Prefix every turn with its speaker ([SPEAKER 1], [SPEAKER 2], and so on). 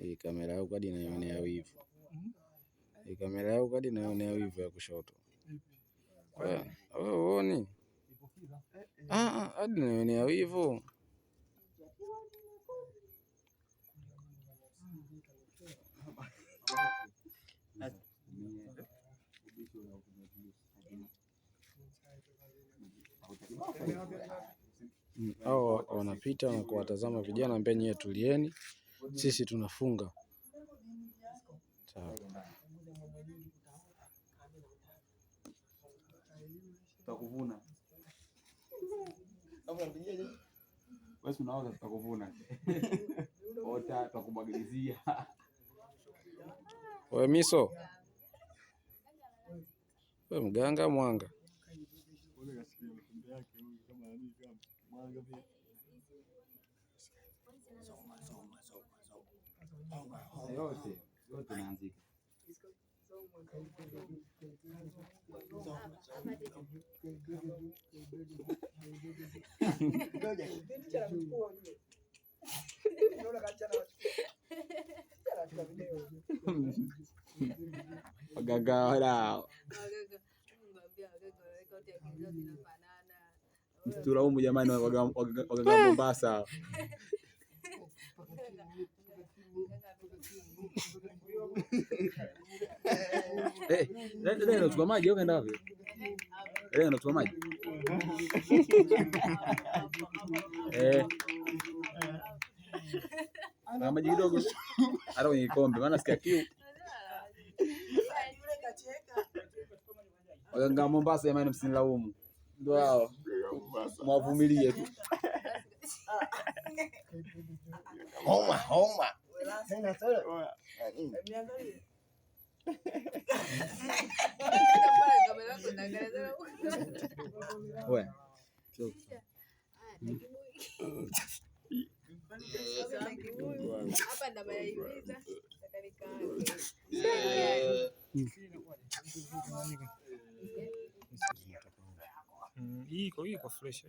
[SPEAKER 1] Hii kamera yako hadi naionea wivu. Hii kamera yako hadi naionea wivu ya kushoto. Wewe huoni? Ah, hadi naionea wivu. Hao wanapita na kuwatazama vijana, ambao nyie tulieni, sisi tunafunga. Sawa.
[SPEAKER 2] Tutakuvuna. Wewe unaoza, tutakuvuna. Ota, tutakumwagilizia.
[SPEAKER 1] Wewe miso. Wewe mganga mwanga.
[SPEAKER 2] Yote, yote naanzika. Waganga walao. Msitulaumu jamani, waganga wa Mombasa. Eh, leo unachukua maji au kaenda wapi? Leo unachukua maji? Eh. Na maji kidogo. Hata kwenye kikombe maana sikia kiu. Waganga wa Mombasa jamani, msinilaumu. Ndio hao. Mwavumilie tu.
[SPEAKER 3] Homa, homa.
[SPEAKER 2] Wewe.
[SPEAKER 4] Hii iko fresh.